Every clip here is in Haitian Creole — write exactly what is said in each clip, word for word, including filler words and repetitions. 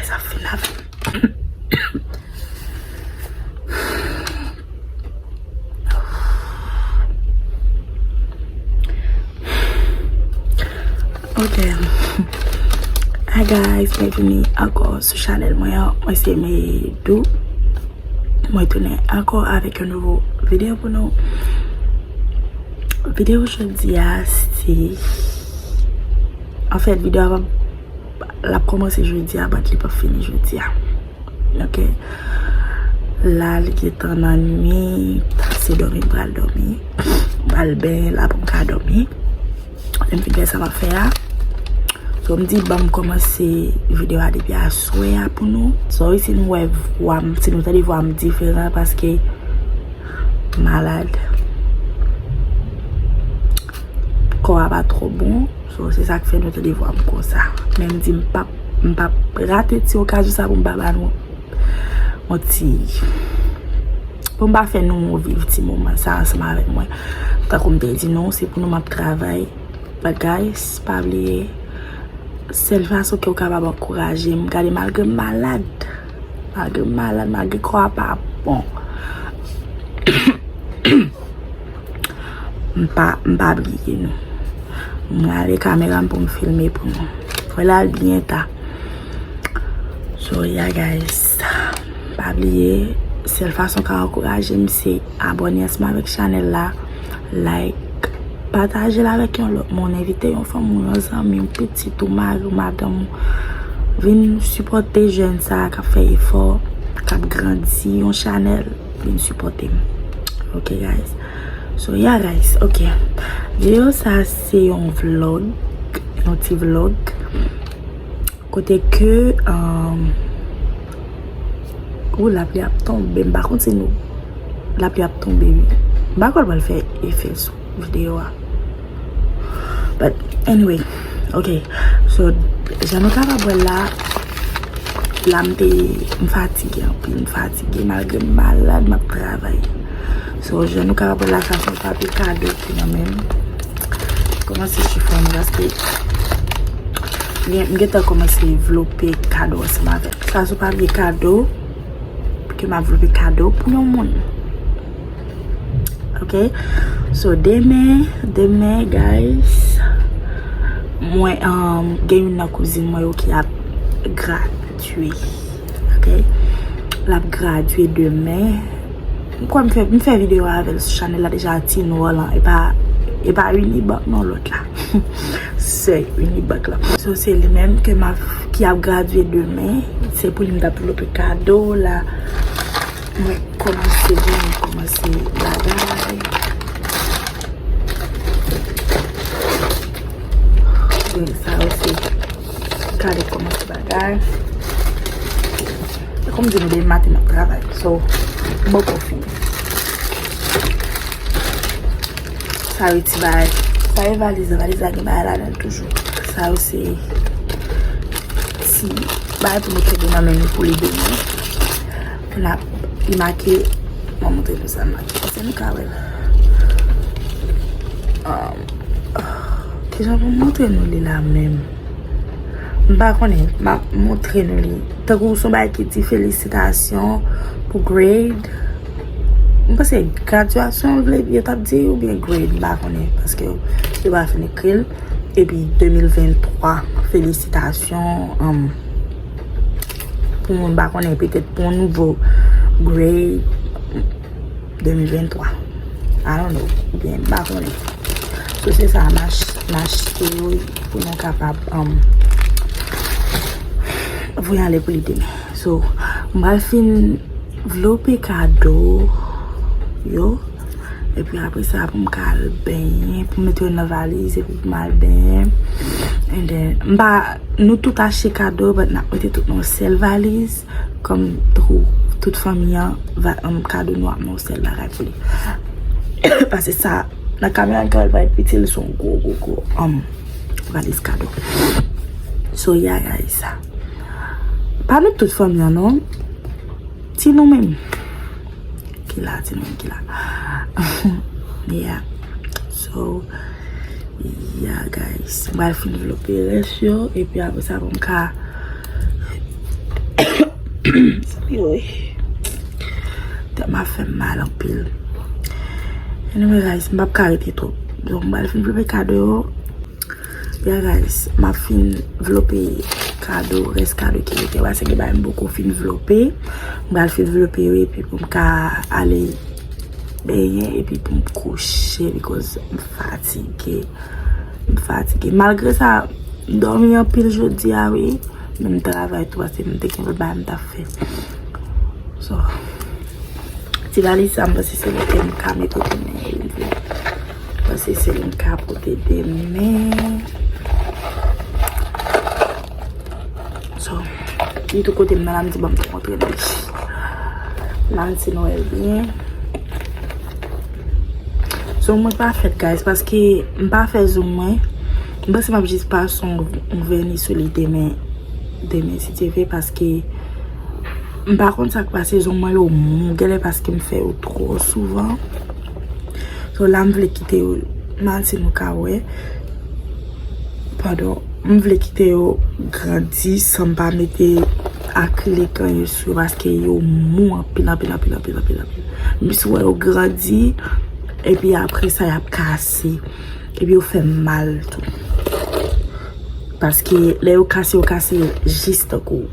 Sa fin avè m. Ok. Hi guys, byenvini ankò sou chanèl mwen an. Mwen se Medou. Mwen tounen ankò avèk yon nouvo videyo pou nou. Videyo jodi a se, anfèt, videyo a p ap, l ap kòmanse jodi a, but li p ap fini jodi a. Ok. La, li gentan nan nwit. Se dòmi m pral dòmi. M pral benyen la pou m ka dòmi. Lè m fin fè sa m ap fè a. So, m di, ban m kòmanse videyo a depi aswè a pou nou. Sorry si nou wè vwa m, si nou tande vwa m diferan, paske malad. Kò a pa twò bon. So, se sa k fè nou tande vwa m konsa. Men m di, m p ap, m p ap rate ti okazyon sa pou m pa ba nou yon ti, pou m pa fè nou viv ti moman sa ansanm avèk mwen. Tankou m te di nou, se pou nou m ap travay. But guys, pa bliye, sèl fason ke w kapab ankouraje m, gade, malgre m malad, malgre m malad, malgre kò a pa bon, m pa, m pa bliye nou. M gade kamera m pou m filme pou nou. Fò l al byen ta. So, yeah, guys. Pa bliye, sèl fason ka ankouraje m se abòne ansanm avèk chanèl la, like, pataje l avèk yon lòt moun, envite yon fanmi w, yon zanmi w, pitit ou, mari w, madanm ou. Vin sipòte jèn sa a k ap fè efò, k ap grandi yon chanèl. Vin sipòte m. Ok, guys. So, yeah, guys. Ok. Videyo sa se yon vlog, yon ti vlog. Kote ke, um, ou, lapli ap tonbe, m pa konn si nou, lapli ap tonbe, wi. M pa kwè l pral fè efè sou videyo a. But anyway, ok. So, jan nou kapab wè la, la m te, m fatige anpil, m fatige, malgre m malad, m ap travay. So, jan nou kapab wè la, sa se yon papye kado ki nan men m. Kòmanse chifone paske m gentan kòmanse vlope kado ansanm avè l. Sa se papye kado ke m ap vlope kado pou yon moun. Ok? So, demen, demen, guys, mwen, um, gen youn nan kouzin mwen yo ki ap gradye. Ok? L ap gradye demen. M kwè m fè, m fè videyo avè l sou chanèl la deja, Tinwòl lan. E pa, e pa Unibank non, lòt la. Sè Unibank lan. So, se li menm ke m ap, ki ap gradye demen. Se pou li m t ap vlope kado la. Mwen kòmanse, mwen kòmanse bagay. Sa yo se kado kòmanse bagay. E kòm di nou depi maten m ap travay. So, m poko fini. Sa yo ti bagay. Sa yo valiz la, valiz la gen bagay ladan l toujou. Sa yo se ti bagay pou nou kenbe nan men nou pou li demen. N ap, li make, mwen montre nou sa l make. Èske nou ka wè l? Um, kijan pou m montre nou li la menm? M pa konnen, m ap montre nou li. Tankou s on bagay ki di felisitasyon pou grade. M panse gradyasyon vle, yo t ap di oubyen grade, m pa konnen, paske yo pa fin ekri l. Epi de mil venntwa, felisitasyon, um, pou moun pa konnen, petèt pou yon nouvo grade de mil venntwa. I don't know. Oubyen, m pa konnen. So, se sa, m ach-, m achte yo pou nou kapab, um, voye ale pou li demen. So, m pral fin vlope kado yo. Epi apre sa, pou m ka al benyen, pou m mete yo nan valiz, epi pou m al benyen. And then, m pa, nou tout achte kado, but n ap mete tout nan yon sèl valiz. Kòm tou, tout fanmi an, va, um, kado nou ap nan yon sèl bagay pou li. Paske sa, nan kamera, l ka parèt piti, li se yon gwo, gwo, gwo, um, valiz kado. So, yeah, guys, sa. Pa nou tout fanmi an, non. Ti nou menm. Ki la, ti nou menm ki la. Yeah. So, Yeah, guys. M pral fin vlope rès yo, epi apre sa, pou m ka Yoy. Tèt mwen ap fè m mal anpil. Anyway, guys, m p ap ka rete twòp. Donk, m pral fin vlope kado yo. Yeah, guys, m ap fin vlope kado, rès kado ki rete. Paske gen bagay m poko fin vlope. M pral fin vlope yo, epi pou m ka ale benyen, epi pou m kouche, because m fatige. M fatige. Malgre sa, m dòmi anpil jodi a, wi. Men m travay tou, paske m te gen lòt bagay m t ap fè. So, ti valiz sa, m panse se li ke m ka mete demen, wi. M panse se li m ka pote demen. So, li tou kote m nan la, m di, "Ban m tou montre nou." Manti Nwèl byen. Zong mwen pa fèt, guys, paske m pa fè zong mwen. M panse m ap jis pase yon, yon vèni sou li demen, demen si Dye vle, paske m pa konn sa k pase, zong mwen yo mou, genlè paske m fè yo twò souvan. So, la, m vle kite yo, manti nou ka wè. Padon, m vle kite yo grandi san m pa mete akrilik anyen sou yo, paske yo mou anpil, anpil, anpil, anpil, anpil, anpil. M si wè yo grandi, epi apre sa, y ap kase. Epi yo fè m mal tou. Paske lè yo kase, yo kase jis tankou,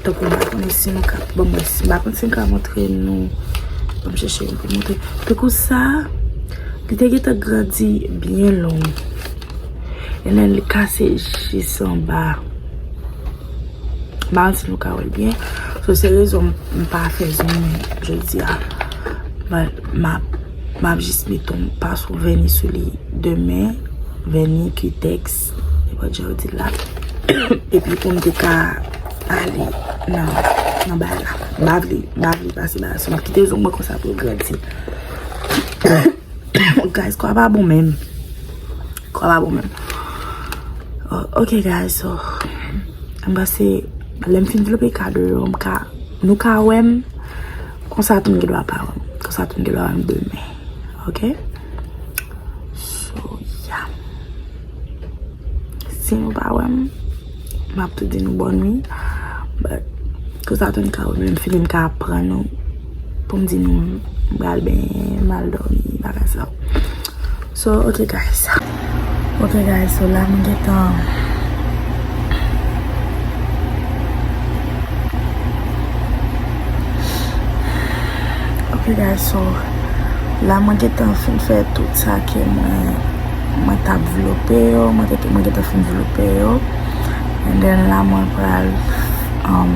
tankou m pa konnen si nou ka, bon, mwen, si, m pa konn si m ka montre nou. Ban m chèche yon pou montre. Tankou sa, li te gentan grandi byen long. And then li kase jis anba. M pa konn si nou ka wè l byen. So, se rezon m pa fè zong jodi a. But m ap, m ap jis mete yon pa sou vèni sou li demen. Vèni, kitèks, nenpòt jan yo di l la. Epi pou m te ka ale nan, nan bagay la. M pa vle, m pa vle pase bagay la sou mwen. Kite zong mwen konsa pou l grandi. Guys, kò a pa bon menm. Kò a pa bon menm. Oh, ok, guys, so, m panse, lè m fin vlope kado yo, m ka, nou ka wè m, konsa tou m gen dwa pa wè m. Konsa tou m gen dwa wè m demen. Ok? So, yeah. Si nou pa wè m, m ap tou di nou bòn nwi. But, konsa tou m ka wè m, fini m ka pran nou. Pou m di nou, m pral benyen, m al dòmi, bagay sa. So, ok, guys. Ok, guys, so la, mwen gentan Ok, guys, so, la mwen gentan fin fè tout sa ke mwen, mwen t ap vlope yo, mwen te, mwen gentan fin vlope yo. And then la mwen pral, um,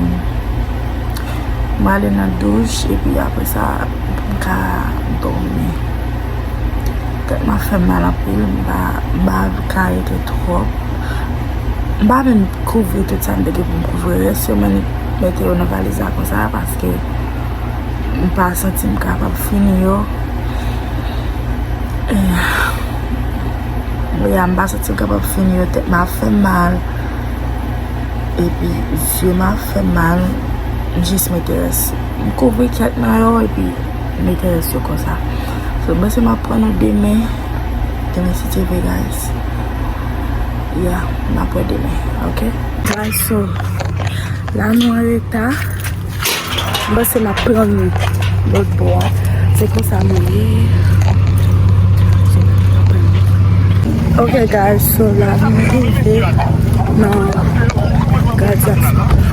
mwen ale nan douch, epi apre sa, m ka dòmi. Tèt mwen ap fè m mal anpil, m pa, m pa ka rete twòp. M pa menm kouvri tout sa m te gen pou m kouvri. Rès yo, mwen mete yo nan valiz la konsa, paske m pa santi m kapab fini yo. Eh, wi, m pa santi m kapab fini yo, tèt mwen ap fè m mal. Epi, zye mwen ap fè m mal, m jis mete rès. M kouvri kèk nan yo, epi mete rès yo konsa. So, m panse m ap pran nou demen. Demen, si Dye vle, guys. Yeah, n ap wè demen, ok? Guys, so, la nou an reta. M panse m ap pran nou lòt bò a. Se konsa nou ye. Ok, guys, so la nou rive nan Gad sa.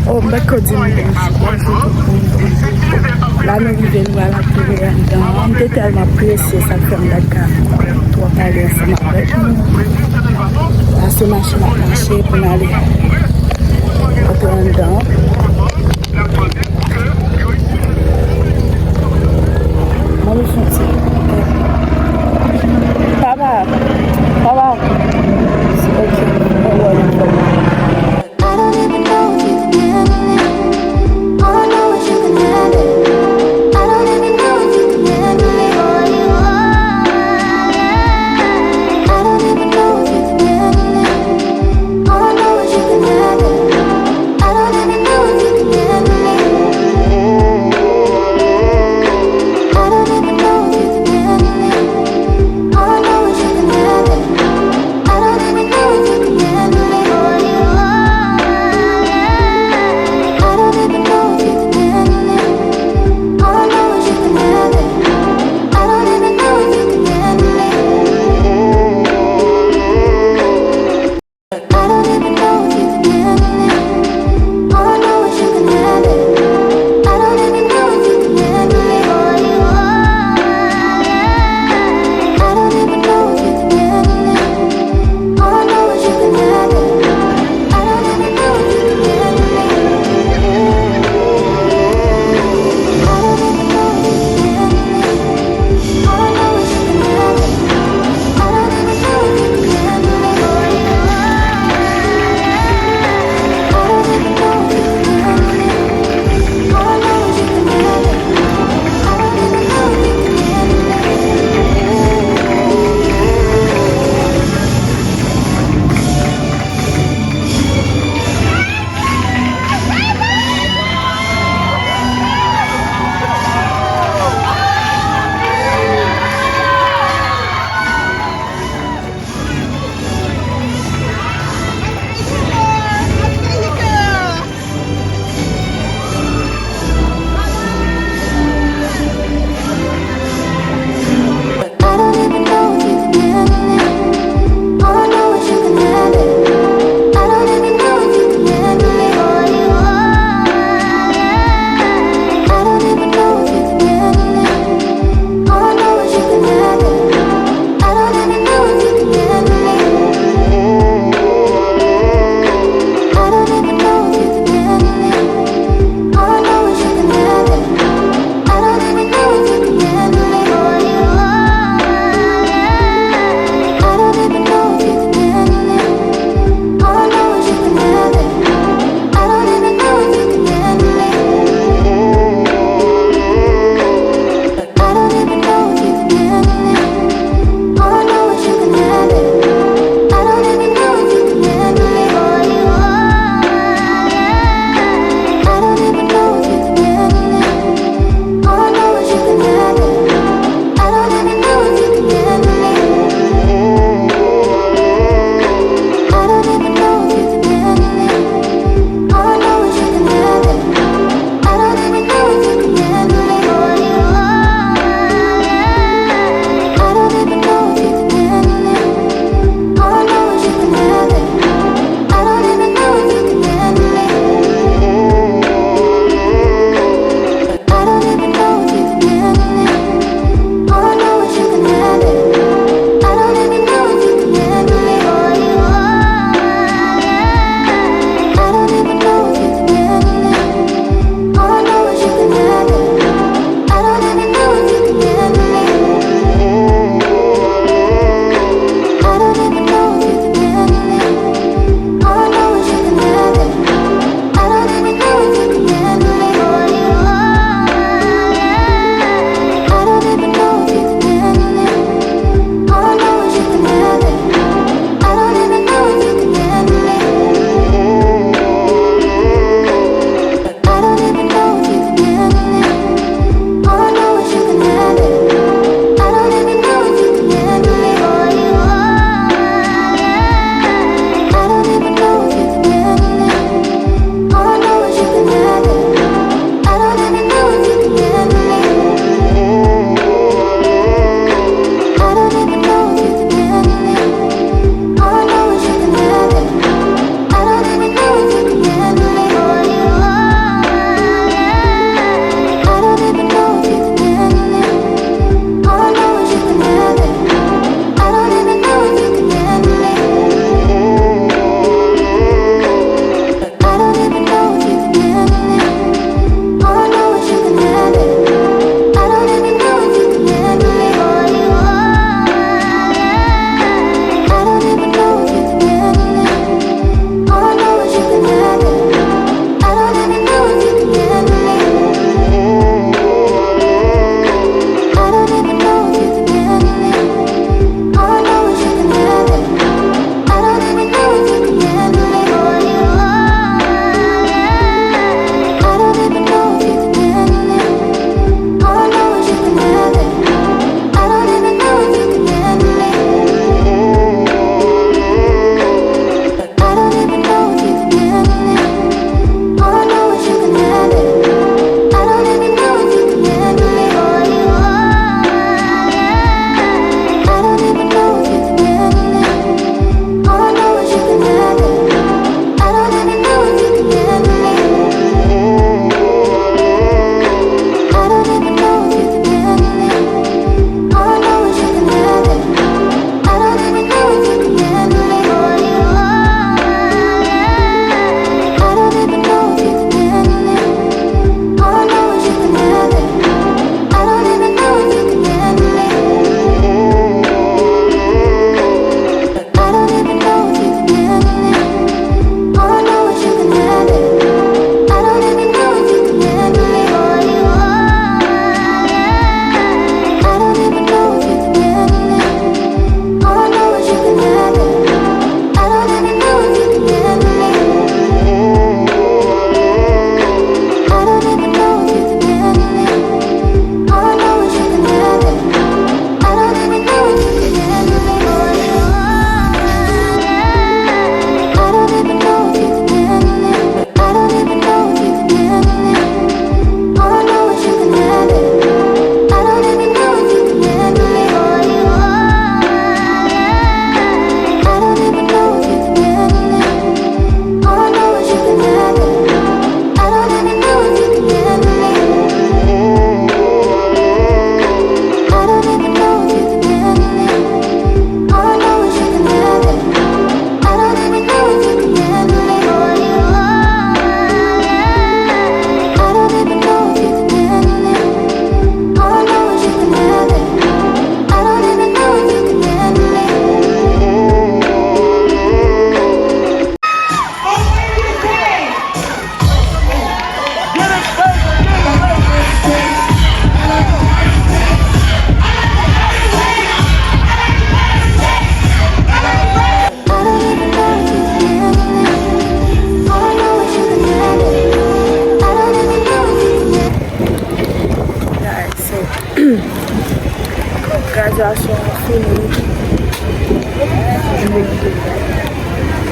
Oh, m pa t ko di nou bonjou. Bonjou tout moun, bonjou. La nou rive, nou al antre anndan. M te tèlman prese, sa k fè m pa t ka twò pale ansanm avèk nou. La se mache n ap mache pou n ale antre anndan. Manmi fon ti. Papa, papa. Ok. Mwen wè nou fò. I don't even know if you can handle it. All I know is you can have it. I don't even know if you can handle it. I don't even know if you can handle it. All I know is you can have it. I don't even know if you can handle it. I don't even know if you can handle it. All I know is you can have it. I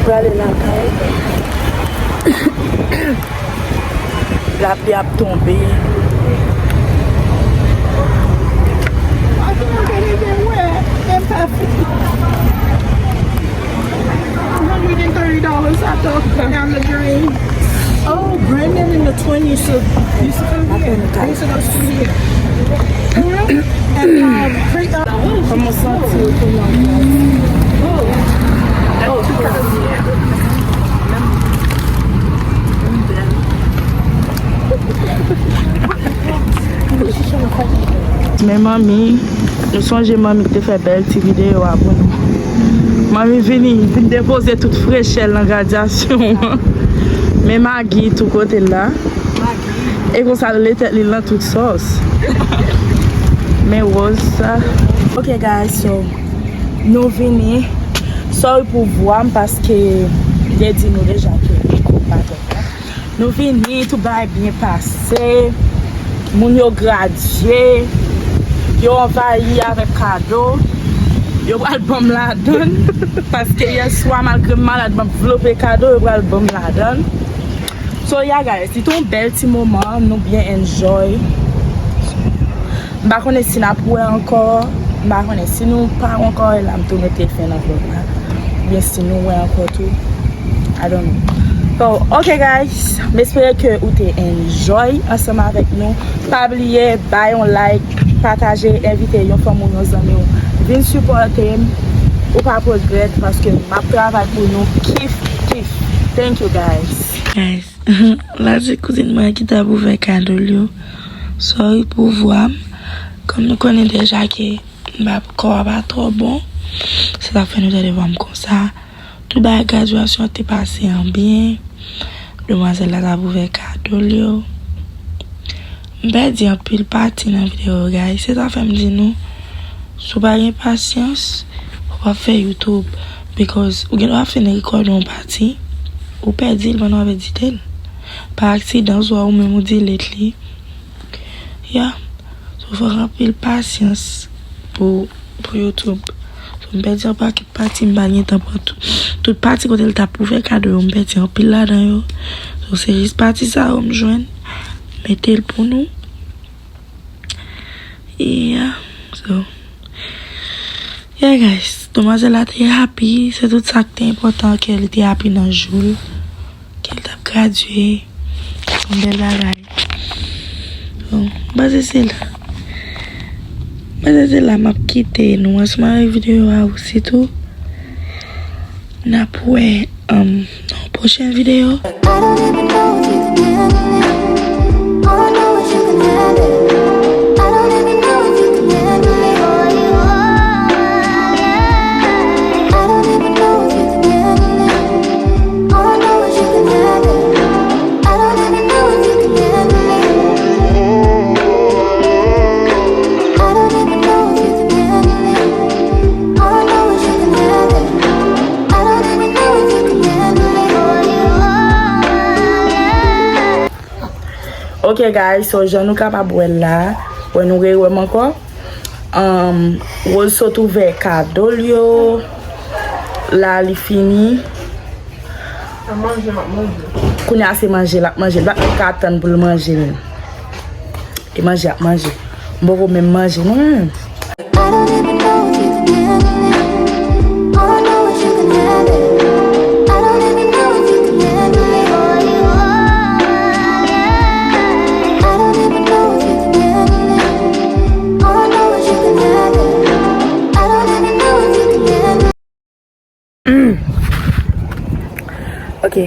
Prale lakay. Lapli ap tonbe. One hundred and thirty dollars I thought down the drain. Oh, Brandon in the twenty used to, used to come here. I used to go to school here. And, um, pre- Kòman w santi w tou la? Men manmi, nou sonje manmi ki te fè bèl ti videyo a pou nou. Manmi vini, vin depoze tout frechè l nan radyasyon an. Men Magi tou kote l la. E konsa l lele tèt li nan tout sòs. Men Rose sa. Ok guys, so nou vini. Sorry pou vwa m paske m te di nou deja ke mikwo pa tèt la. Nou vini, tout bagay byen pase. Moun yo gradye. Yo anvayi avèk kado. Yo pral ban m ladann. Paske yè swa, malgre m malad, m ap vlope kado, yo pral ban m ladann. So yeah guys, se te yon bèl ti moman, nou byen enjoy. M pa konnen si n ap wè ankò, m pa konnen si nou pa wè ankò, e la m tou mete fen nan vlog la. Oubyen si nou wè ankò tou. I don't know. So, ok guys, m espere ke ou te enjoy ansanm avèk nou. Pa bliye, bay yon like, pataje, envite yon fanmi w, yon zanmi w. Vin sipòte m, ou p ap regrèt paske m ap travay pou nou kif kif. Thank you guys. Guys, la se kouzin mwen ki t ap ouvè kado l yo. Sorry pou vwa m. Kòm nou konnen deja ke m pa, kò a pa twò bon, se sa k fè nou tande vwa m konsa. Tout bagay gradyasyon an te pase an byen. Demwazèl la t ap ouvè kado l yo. M pèdi anpil pati nan videyo yo, guys. Se sa fè m di nou, si w pa gen pasyans, ou p ap fè YouTube. Because ou gen dwa fin rekòde yon pati, ou pèdi l pandan w ap edite l. Pa aksidan, swa ou menm ou delete li. Yeah. So, fòk anpil pasyans pou, pou YouTube. So, m pèdi yon pakèt pati, m pa gen tan pran tout, tout pati kote l t ap ouvè kado yo, m pèdi anpil ladan yo. So, se jis pati sa yo m jwenn, mete l pou nou. Yeah. So, yeah, guys. Demwazèl la te happy. Se tout sa k te enpòtan, ke li te happy nan jou l. Ke l t ap gradye. Se yon bèl bagay. Bon, m panse se la. M panse se la m ap kite nou ansanm avèk videyo a osi tou. N ap wè, um, nan yon pwochen videyo. I don't even know if you can handle it. All I know is you can handle it. I don't even know if you can handle it. I don't even know if you can handle it. All I know is you can handle it. I don't even know if you can handle it. I don't even know if you can handle it. All I know is you can handle it. I don't even know if you can handle it. Oh, yeah. Ok guys, so jan nou kapab wè l la, wè nou rewè m ankò. Um, Rose sot ouvè kado l yo. La li fini. Kounye a se manje l ap manje. L pa menm ka tann pou l manje menm. E manje ap manje. M poko menm manje non. I don't even know if you can handle it. All I know is you can handle it. I don't even know if you can handle it. I don't even know if you can handle it. All I know is you can handle it. I don't even know if you can handle it. Mm. Ok.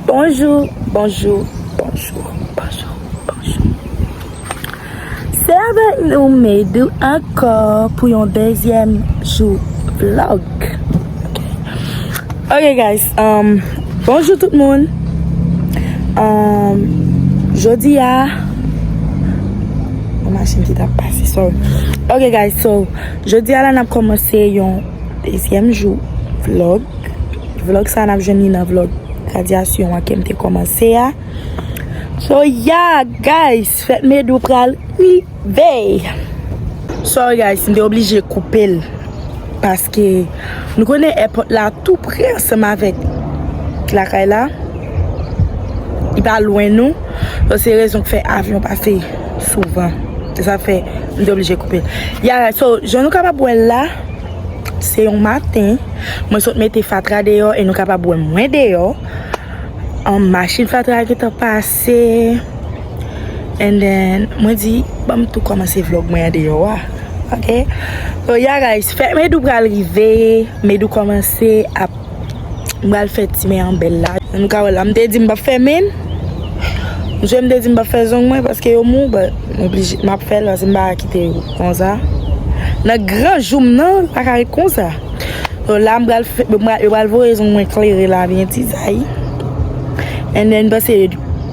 Bonjou, bonjou, bonjou, bonjou, bonjou. Se avèk nou Medou ankò pou yon dezyèm jou vlog. Ok. Ok guys, um, bonjou tout moun. Um, jodi a, yon machin ki t ap pase, sorry. Ok guys, so, jodi a la n ap kòmanse yon dezyèm jou vlog. Vlog sa n ap jwenn li nan vlog gradyasyon an ke m te kòmanse a. So yeah guys, fèt Medou pral rive. Sorry guys, m te oblije koupe l. Paske nou konnen èpòt la tou pre ansanm avèk lakay la. Li pa lwen nou. Donk se rezon k fè avyon pase souvan. Se sa k fè m te oblije koupe l. Ya, so, jan nou kapab wè l la, se yon maten. Mwen sot mete fatra deyò e nou kapab wè mwen deyò. An machin fatra gentan pase. And then, mwen di, ban m tou kòmanse vlòg mwen an deyò a. Ok? So, yeah, guys, fèt Medou pral rive. Medou kòmanse ap, m pral fè ti men an bèl la. Nou ka wè la, m te di m p ap fè men. Jwe m te di m p ap fè zong mwen paske yo mou, but m oblije, m ap fè l paske m pa ka kite yo konsa. Nan gran jou m nan, l pa ka ret konsa. So, la, m pral fè, m pral, yo pral voye zong mwen klere la, byen tizay. And then, m panse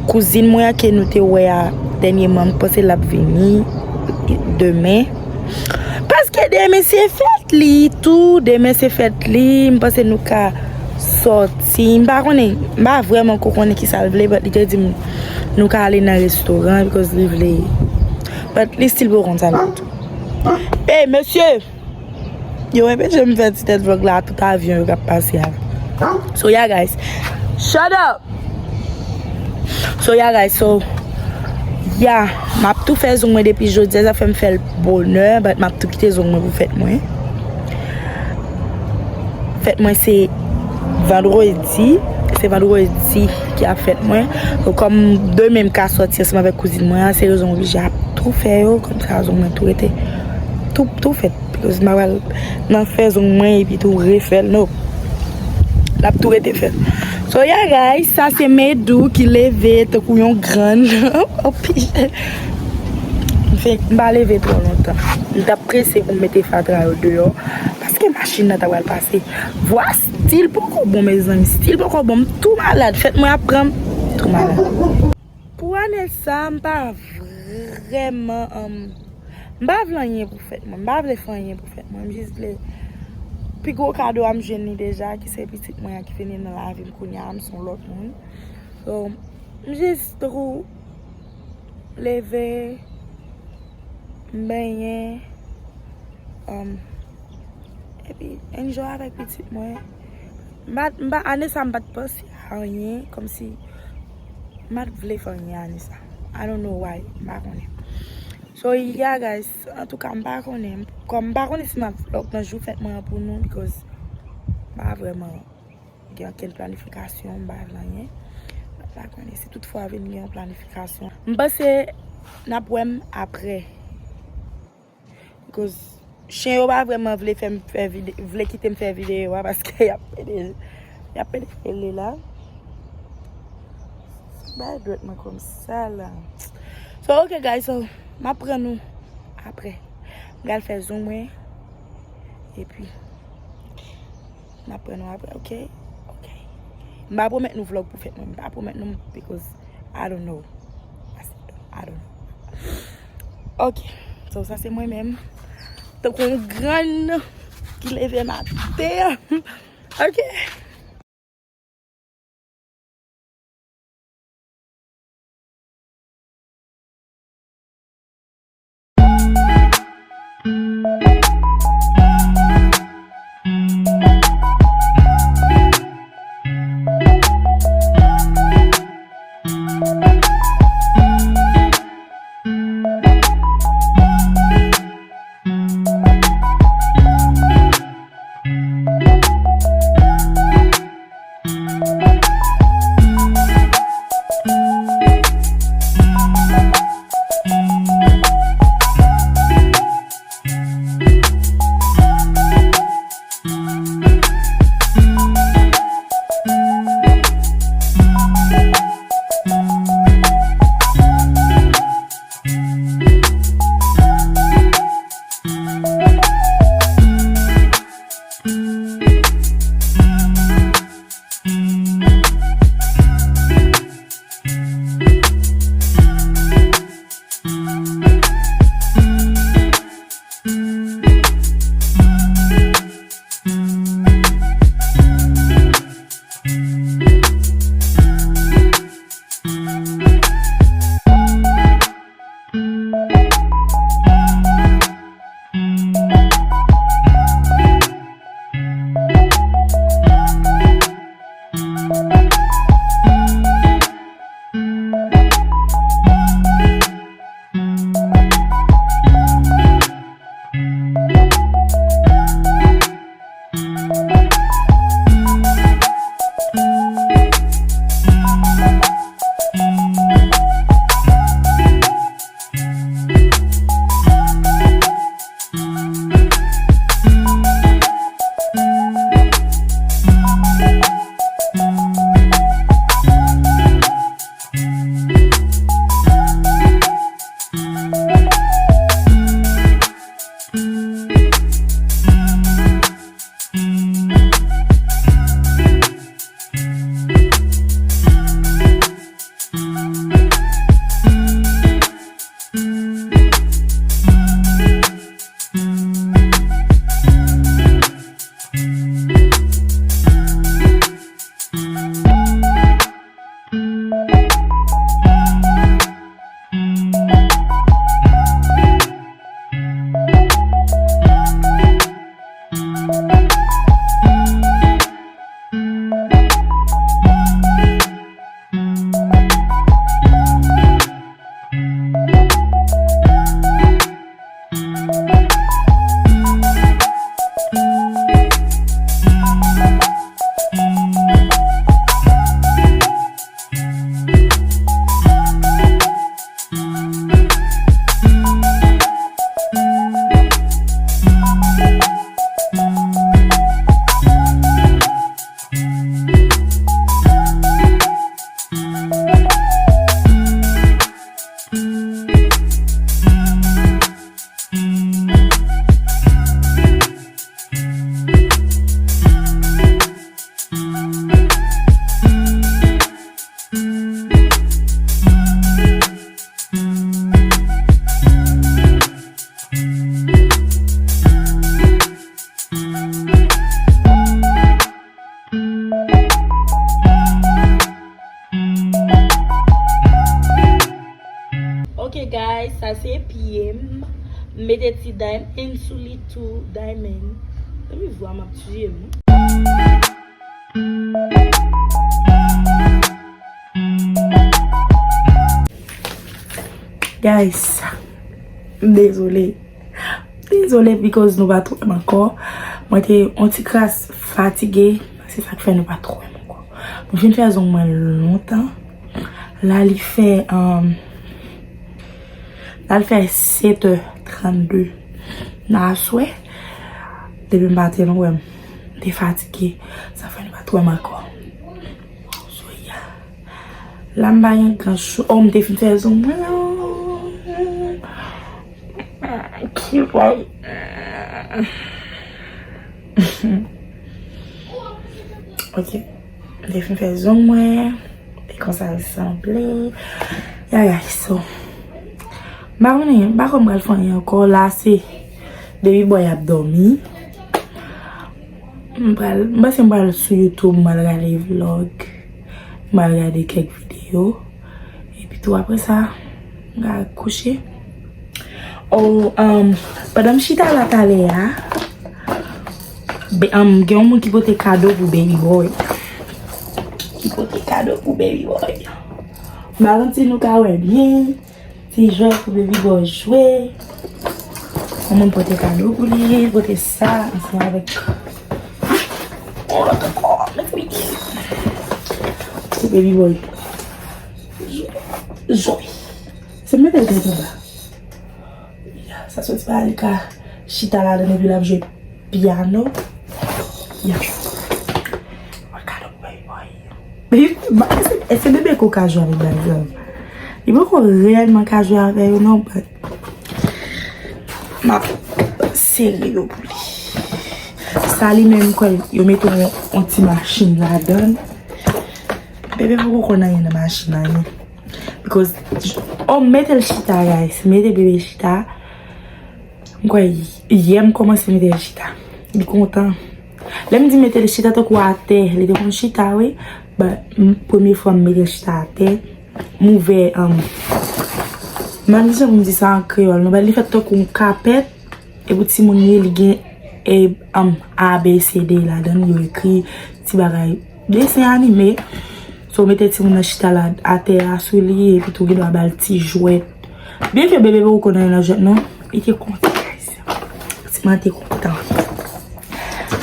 kouzin mwen an ke nou te wè a dènyèman, m panse l ap vini demen. Paske demen se fèt li tou, demen se fèt li, m panse nou ka sòti. M pa konnen, m pa vrèman ko konnen ki sa l vle, but li te di m nou ka ale nan restoran, because li vle. But li still poko konn sa l vle tou. Ey, mesye! Yo enpeche m fè ti tèt vlòg la, tout avyon yo k ap pase a. So, yeah, guys. Shut up! So, yeah, guys, so, yeah, m ap tou fè zong mwen depi jodi a, sa fè m fè l bonè, but m ap tou kite zong mwen pou fèt mwen. Fèt mwen se vandredi, se vandredi ki ap fèt mwen. So, kòm demen m ka sòti ansanm avèk kouzin mwen an, se rezon oblije ap tou fè yo, kòmsa zong mwen tou rete tou, tou fèt. Because m pa pral nan fè zong mwen epi tou refè l, no. L ap tou rete fèt. So, yeah, guys, sa se Medou ki leve tankou yon grann. Anpil. M fenk, m pa leve twò lontan. M t ap prese pou m mete fatra yo deyò. Paske machin nan ta pral pase. Vwa still poko bon, mezanmi. Still poko bon. M tou malad. Fèt mwen ap pran m tou malad. Pou ane sa, m pa vrèman, um, m pa vle anyen pou fèt mwen. M pa vle fè anyen pou fèt mwen. M jis vle pi gwo kado a m jwenn li deja, ki se pitit mwen an ki vini nan lavi m kounye a, m se yon lòt moun. So, m jis tou leve, m benyen, um, epi enjoy avèk pitit mwen. M pa, m pa, ane sa m pa t panse a anyen, kòmsi m pa t vle fè anyen ane sa. I don't know why, m pa konnen. So, yeah, guys, antouka, m pa konnen. Kòm m pa konnen si m ap vlog nan jou fèt mwen an pou nou, because m pa vrèman gen okenn planifikasyon, m pa vle anyen. M pa konnen si toutfwa vin gen yon planifikasyon. M panse n ap wè m apre. Because chen yo pa vrèman vle fè m fè vide-, vle kite m fè videyo a, paske y ap pede, y ap pede rele la. Bay dwèt mwen konsa la. So, ok, guys, so, m ap pran nou apre. M pral fè zong mwen. Epi, m ap pran nou apre, ok? Ok. M pa pwomèt nou vlog pou fèt mwen. M pa pwomèt nou, because I don't know. I don't know. Ok. So, sa se mwen menm. Tankou yon grann ki leve maten. Ok. Sa se pye m. M mete ti diamond sou li tou. Diamond. Mezanmi, vwa m ap tiye m. Guys, m dezole. Dezole because nou pa t wè m ankò. Mwen te yon ti kras fatige. Se sa k fè nou pa t wè m ankò. Mwen fin fè zong mwen lontan. La li fè, um, la li fè sèt è trannde nan aswè. Depi maten nou wè m te fatige. Sa fè nou pa t wè m ankò. So, yeah. La m pa gen gran cho. Oh, m te fin fè zong mwen. Ki boy. Ok. M te fin fè zong mwen. E konsa l sanble. Ya, ya, so. M pa konnen, m pa konn m pral fè anyen ankò. La, se baby boy ap dòmi. M pral, m panse m pral sou YouTube, m pral gade vlog. M pral gade kèk videyo. Epi tou apre sa, m ka kouche. Oh, um, pandan m chita la talè a, be-, um, gen yon moun ki pote kado pou baby boy. Ki pote kado pou baby boy. M pa konn si nou ka wè byen. Ti jwèt pou baby boy jwe. Yon moun pote kado pou li, pote sa, ansanm avèk yon lòt ankò, mezanmi. Pou baby boy jwe. Se mete l tèt anba. Sa soti pa li ka chita ladan epi l ap jwe pyano. Ya. Mwen ka donk bay boy. Eske, eske bebe ko ka jwe avèk bay zam? Li poko reyèlman ka jwe avè yo non, but m ap sere yo pou li. Sa li menm kwè yo mete yon, yon ti machin ladan. Bebe poko konn anyen nan machin nan, non. Because, oh, mete l chita, guys. Mete bebe chita. M kwè yè m kòmanse mete l chita. Li kontan. Lè m di mete l chita, tankou atè, li te konn chita, wi. But, m, premye fwa m mete l chita atè, m ouvè, um, m pa konn jan pou m di sa an kreyòl, non, but li fèt tankou yon kapèt, e pou timoun li, li gen, e, um, A B C D ladan l, yo ekri ti bagay, desen anime. So, mete timoun nan chita la, atè a sou li, epi tou gen dwa ba l ti jwèt. Byenke bebe poko konn anyen nan jwèt, non, li te kontan, guys. Ti man te kontan.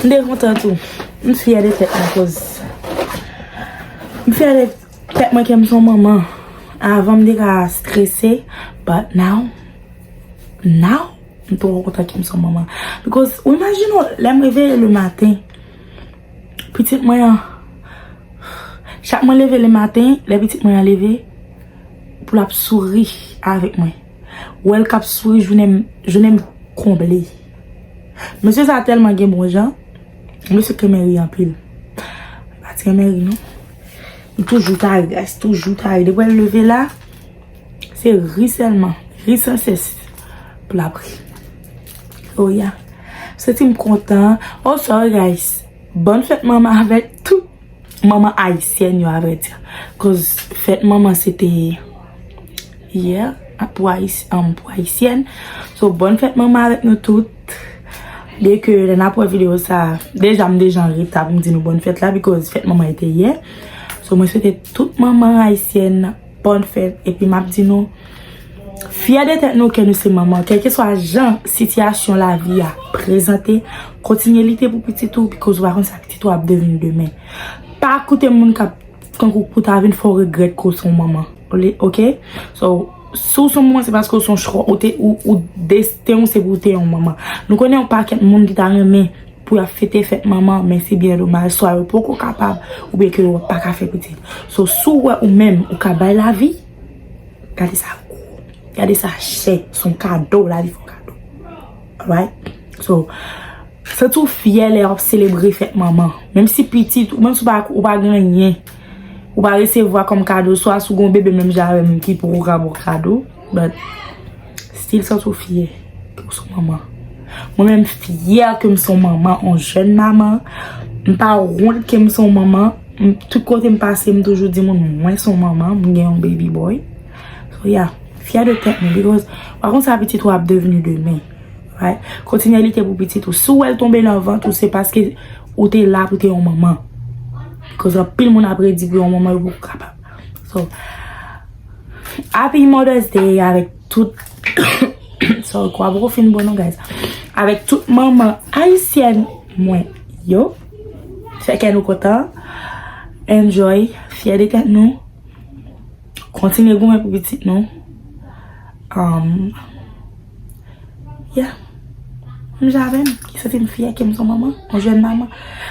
M te kontan tou. M fyè de tèt mwen, koz m fyè de tèt mwen ke m se yon manman. Avan m te ka strese, but now, now, m twò kontan ke m se yon manman. Because, ou imajine w, lè m reveye le maten, pitit mwen an, chak mwen leve le maten, lè pitit mwen an leve, pou l ap souri avèk mwen. Wè l k ap souri, jounen m, jounen m konble. Mesye sa tèlman gen bon jan. Mesye k renmen ri anpil. Li pa t renmen ri, non. Li toujou ta ri, guys, toujou ta ri. Depi l leve la, se ri sèlman. Ri san sès. Pou l ap ri. Oh, yeah. Santi m kontan. Oh, sorry, guys. Bòn fèt manman avèk tout manman ayisyèn yo, avrèdi. Koz fèt manman se te yè, pou Ayis-, um, pou ayisyèn. So, bòn fèt manman avèk nou tout. Byenke lè n ap wè videyo sa, deja m deja an reta pou m di nou bòn fèt la, because fèt manman e te yè. So, mwen swete tout manman ayisyèn bòn fèt, epi m ap di nou, fyè de tèt nou ke nou se manman. Kèlkeswa jan sitiyasyon lavi a prezante, kontinye lite pou pitit ou, because ou pa konn sa pitit ou ap devni demen. Pa koute moun k ap tankou pou ta vin fè w regrèt ke w se yon manman. Oke? So, si w se yon manman, se paske w se yon chwa, ou te, ou, ou desten w se pou w te yon manman. Nou konnen yon pakèt moun ki ta renmen pou y ap fete fèt manman, men se byen domaj, swa yo poko kapab, oubyen ke yo pa ka fè pitit. So, si w wè ou menm, ou ka bay lavi, gade sa gwo. Gade sa chè, se yon kado, lavi fè w kado. Alright? So, santi w fyè lè w ap selebre fèt manman. Menm si pitit, ou menm si w pa, ou pa gen anyen, ou pa resevwa kòm kado, swa si w gen yon bebe menm jan avè m ki poko ka ba w kado, but still santi w fyè ke w se yon manman. Mwen menm fyè ke m se yon manman, yon jèn manman. M pa wont ke m se yon manman. M, tout kote m pase, m toujou di moun, mwen se yon manman, m gen yon baby boy. So, yeah. Fyè de tèt nou, because w pa konn sa pitit ou ap devni demen. Right? Kontinye lite pou pitit ou. Si w wè l tonbe nan vant ou, se paske ou te la pou te yon manman. Because anpil moun ap redi pou yon manman, yo poko kapab. So, Happy Mother's Day avèk tout, sorry, kwa poko fin bon non, guys. Avèk tout manman ayisyèn mwen yo. Fè kè nou kontan. Enjoy. Fyè de tèt nou. Kontinye goumen pou pitit nou. Um, yeah. M jan avè m. Ki santi m fyè ke m se yon manman, yon jèn manman.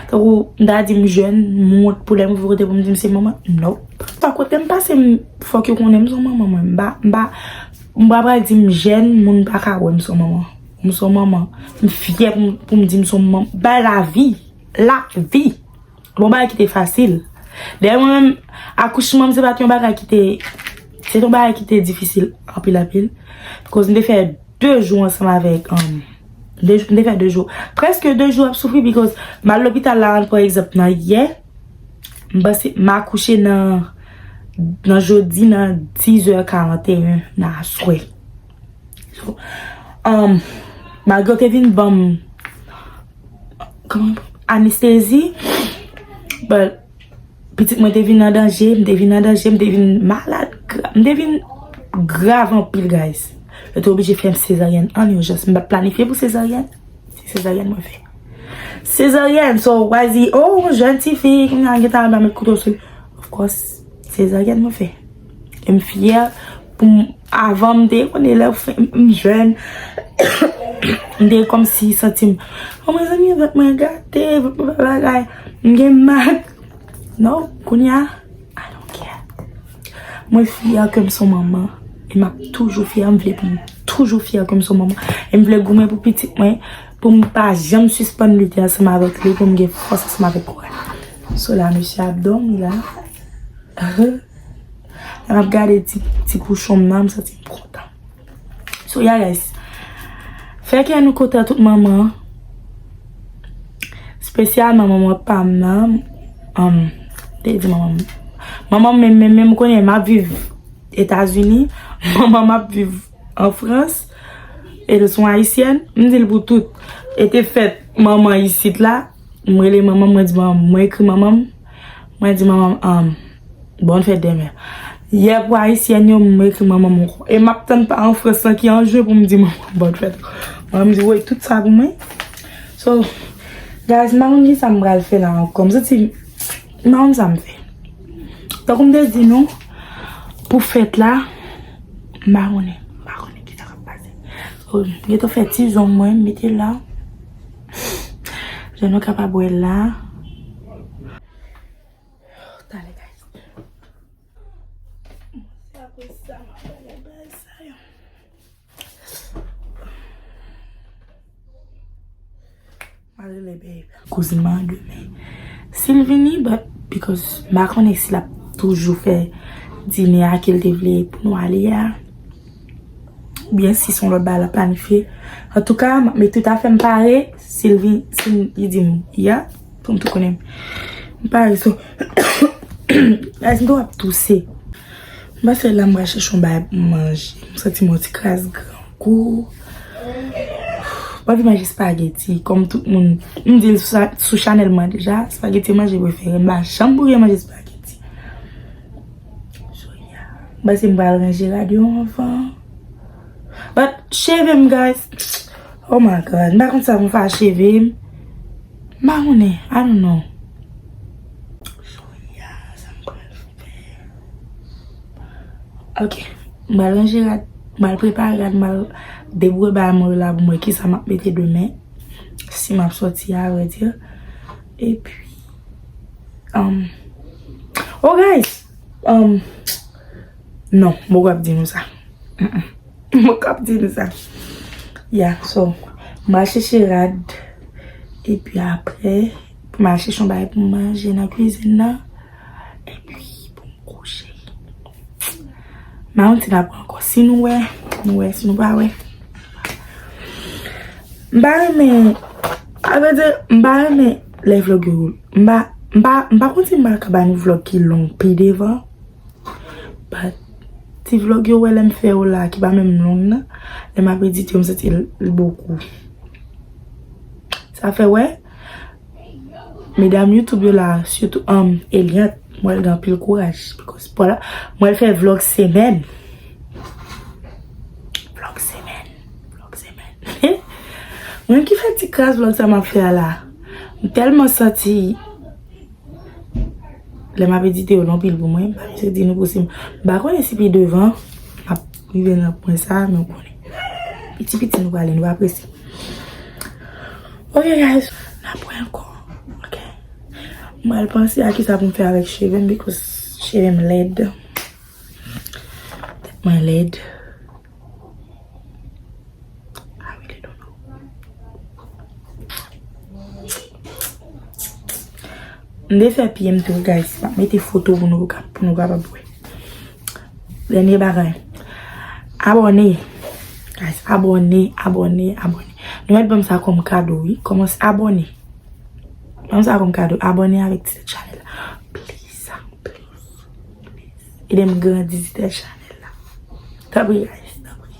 Tankou m ta di m jèn, m wont pou lè m rive kote pou m di m se manman. Nope. Pa kote m pase, m, fòk yo konnen m se yon manman mwen. M pa, m pa, m pa pral di m jèn, moun pa ka wè m se yon manman. M se yon manman. M fyè pou m, pou m di m se yon manman. Bay lavi. Lavi. Bon bagay ki te fasil. Dayè mwen menm, akouchman m se pa t yon bagay ki te, se t yon bagay ki te difisil anpil, anpil. Because m te fè de jou ansanm avèk, um, de, m te fè de jou. Prèske de jou ap soufri because m al lopital la, pa egzanp, nan yè, m panse m akouche nan, nan jodi nan dis è karanteyen nan aswè. So, um, malgre yo te vin ban m, kòman, anestezi, but pitit mwen te vin an danje, m te vin an danje, m te vin malad, gra- m te vin grav anpil, guys. Yo te oblije fè m sezaryèn an ijans. M pa t planifye pou sezaryèn. Se sezaryèn mwen fè. Sezaryèn, so, w a di, oh, jèn tifi, kounye a gentan al ba met kouto sou li. Of course, sezaryèn mwen fè. E m fyè pou m, avan m te konnen lè m, m jèn, m te kòmsi santi m, oh, mezanmi, vant mwen gate, vant mwen bagay, m gen mak. Non, kounye a, I don't care. Mwen fyè ke m se yon manman. E m ap toujou fyè, m vle pou m toujou fyè ke m se yon manman. E m vle goumen pou pitit mwen, pou m pa janm sispann lite ansanm avèk li, pou m gen fòs ansanm avèk kouray. So la, mesye ap dòmi la. Lè m ap gade ti, ti pouchon m nan, m santi m kontan. So, yeah, guys. Fè kè nou kontan tout manman. Espesyalman manman pa m nan. Um, te di manman m. Manman m menm, menm, menm, ou konnen, m ap viv Etazini. Manman m ap viv an Frans. E l se yon ayisyèn. M di l pou tout. E te fèt manman isit la. M rele manman m, mwen di manman m. Mwen ekri manman m. Mwen di manman m, um, bòn fèt dèmen. Yè pou ayisyèn yo, m ekri manman m ankò. E m ap tann paran Frans lan ki an jwe pou m di manman m bòn fèt. Manman m di, woy, tout sa pou mwen. So, guys, m pa konn kisa m pral fè la ankò. M santi, m pa konn sa m fè. Tankou m te di nou, pou fèt la, m pa konnen. M pa konnen kisa k ap pase. So, m gentan fè ti zong mwen, m mete la. Jan nou kapab wè la. Talè, guys. Se apre sa, m ap gade bagay sa yo. M al rele babe. Kouzin mwen an demen. Si l vini, but because m pa konnen si l ap toujou fè dine a ke l te vle pou nou ale a. Oubyen si se yon lòt bagay l ap planifye. Antouka, m ap met tout afè m pare. Si l vin, si l, li di m, ya, pou m tou konnen. M pare, so. Guys, m tou ap touse. M panse la m pral chèche yon bagay pou m manje. M santi m yon ti kras grangou. M anvi manje espageti. Kòm tout moun, m di l sou, sou chanèl mwen deja, espageti manje prefere m. M pa janm pou byen manje espageti. So, yeah. M panse m pral ranje rad yo anvan. But, cheve m, guys. Oh my God. M pa konn sa pou m fè ak cheve m. M pa konnen. I don't know. So, yeah, sa m pral fè. Ok. M pral ranje rad. M pral prepare rad. M pral debouye bagay mwen yo la pou m wè kisa m ap mete demen. Si m ap sòti, a vrè di. Epi, um, oh, guys. Um, non, m poko ap di nou sa. Mm-mm. M poko ap di nou sa. Yeah, so, m al chèche rad. Epi apre, m al chèche yon bagay pou m manje nan kwizin nan. Epi, pou m kouche. M pa konn si n ap wè ankò. Si nou wè, nou wè. Si nou pa wè, m pa renmen, a vrè di, m pa renmen lè vlòg yo. M pa, m pa, m pa konn si m pa ka ba nou vlòg ki long pi devan. But, Ti vlog yo wè lè m fè yo la, ki pa menm long nan, lè m ap edite yo, m santi l, l bokou. Sa fè wè, medam YouTube yo la, sitou, um, Eliante, mwen gen anpil kouraj. Because, voilà, mwen fè vlog semèn. Vlog semèn. Vlog semèn. Mwen ki fè ti kras vlog sa m ap fè a la. M tèlman santi lè m ap edite yo lonpil pou mwen, m pa bezwen di nou pou si m, m pa konnen si pi devan m ap rive nan pwen sa, men w konnen. Piti piti nou prale, nou pa prese. Ok, guys, n ap wè ankò. Ok. Mwen al panse a kisa pou m fè avèk cheve m, because cheve m lèd. Tèt mwen lèd. I really don't know. M te fè pye m tou, guys. M ap mete foto pou nou ka, pou nou kapab wè. Dènye bagay. Abòne. Guys, abòne, abòne, abòne. Nou mèt ban m sa kòm kado, wi. Kòmanse abòne. Ban m sa kòm kado. Abòne avèk ti tèt chanèl la. Please, please, please. Ede m grandi ti tèt chanèl la. Tanpri, guys, tanpri.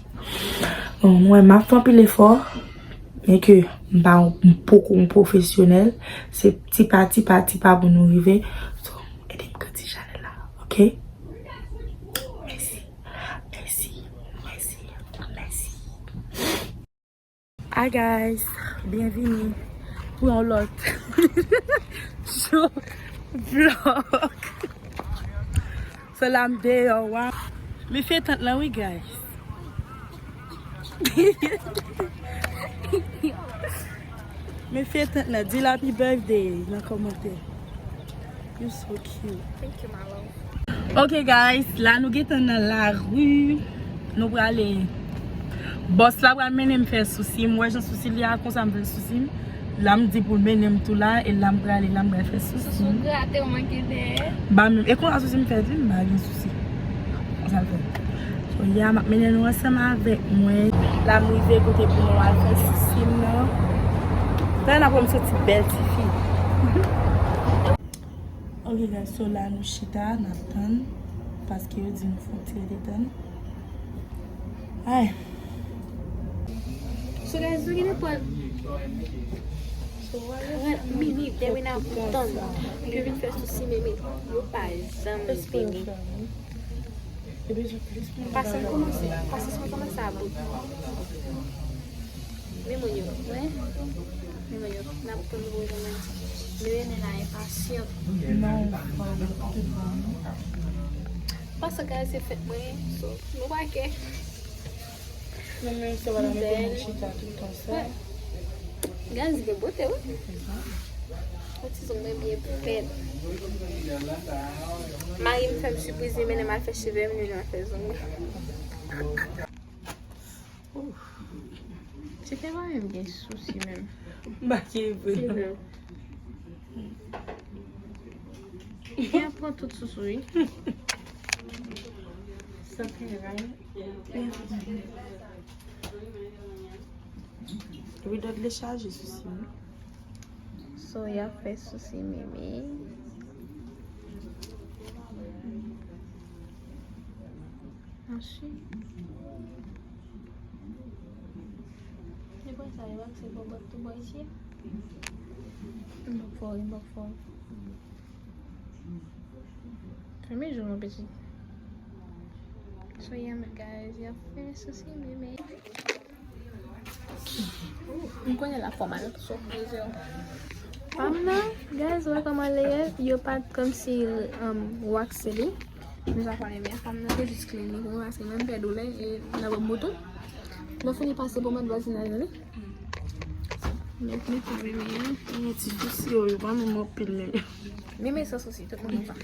Bon, mwen, m ap fè anpil efò, men ke m pa, m poko yon pwofesyonèl. Se ti pa, ti pa, ti pa pou nou rive. So, ede m grandi chanèl la, ok? Mèsi, mèsi, mèsi, mèsi. Hi guys, byenvini pou yon lòt jou vlog. So la m deyò, wa. Men fye tant lan wi, guys. Men fye tant lan, di l happy birthday nan kòmantè. You so cute. Thank you, my love. Ok, guys, la nou gentan nan lari. Nou prale. Bòs la pral mennen m fè sousi. M wè jan sousi li a, konsa m fè sousi m. La m di pou l mennen m tou la, e la m prale, la m pral fè sousi m. Sousou grate w manke dèyè. Ba menm, e konsa sousi m fèt wi, m pa gen sousi. Konsa l fèt. So, ya, m ap mennen nou ansanm avèk mwen. La m rive kote pou nou al fè sousi m nan. Tande n ap wè m soti bèl tifi. Ok, guys, so la nou chita, n ap tann, paske yo di nou fon ti rete tann. Ay. So, guys, nou gen nenpòt trant minit depi n ap tann pou yo vin fè sousi meme. Yo pa janm vini. Pasyans kòmanse, pasyans mwen kòmanse a bout. Men moun yo, wi. Men moun yo, n ap tann pou yo jwenn. Men Rene la enpasyan. Non, pa vle koute pa nou. Paske se fèt mwen, so, nou pa kè. Men menm se pa la mete moun chita tout tan sa. Guys, gen bote, wi. Yon ti zong mwen byen fèt. Mari m fè m sipriz, li mennen m al fè cheve m, li mennen m al fè zong mwen. Ouf. Se te mwen menm gen sousi menm. M pa ki vre. Li ap pran tout sousou, wi. Sa fè ray. Ridòt dechaje sousi m. So, y ap fè sousi meme. Ansi. E konsa, yo akse pou bat tou bò isi a. M p ap fè w ri, m p ap fè w ri. Fèmen je w, mon pitit. So, yeah, my guys, y ap fè sousi meme. M konnen la fè mal, so, plizyè. Fanm nan, guys, wè kòman li ye, yo pa t kòmsi, um, wakse li. Men sa pa renmen, fanm nan te jis clean li pou mwen, paske mwen m pè doulè, e nan bò mouton. Lè fini pase pou mwen vwazinaj li. Mèt mete meme an. Yon ti sousi yo, yo pa menm anpil menm. Meme san sousi, tout moun konn sa.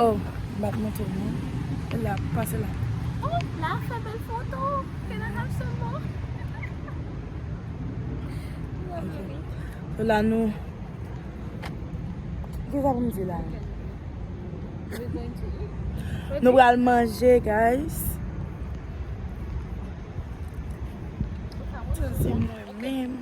Oh, m pa t montre w non. La, pase la. Oh, la fè bèl foto. Can I have some more? So la nou, kisa pou m di la? We're going to eat. Nou pral manje, guys. Sa se mwen menm.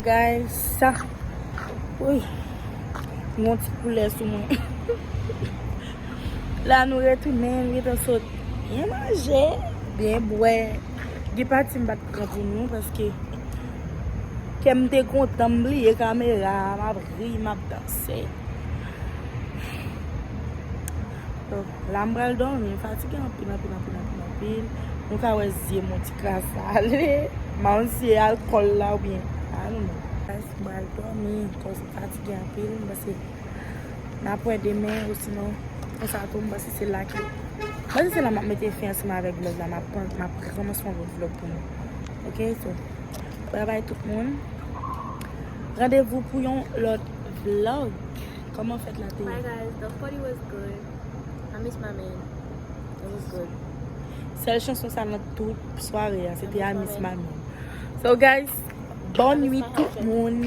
Guys, sa, wi, yon ti koulè sou mwen. La nou retounen, nou gentan sot byen manje, byen bwè. Gen pati m pa t pran pou nou paske kè m te kontan, m bliye kamera, m ap ri, m ap danse. Donk, la m pral dòmi, m fatige anpil, anpil, anpil, anpil, anpil. Nou ka wè zye m yon ti kras ale. M pa konn si se alkòl la oubyen I don't know. Guys, m pral dòmi, cause m fatige anpil. M panse n ap wè demen, osinon, konsa tou, m panse se la ke, m panse se la m ap mete fen ansanm avèk vlog la. M ap pran, m ap rekòmanse yon lòt vlog pou nou. Ok, so, bye bye tout moun. Randevou pou yon lòt vlog. Kòman fèt la te ye? Bye guys, the party was good. I miss my man. It was good. Sèl chanson sa nan tout sware a, se te I Miss My Man. So guys, bòn nwit tout moun.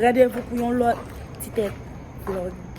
Randevou pou yon lòt ti tèt vlog.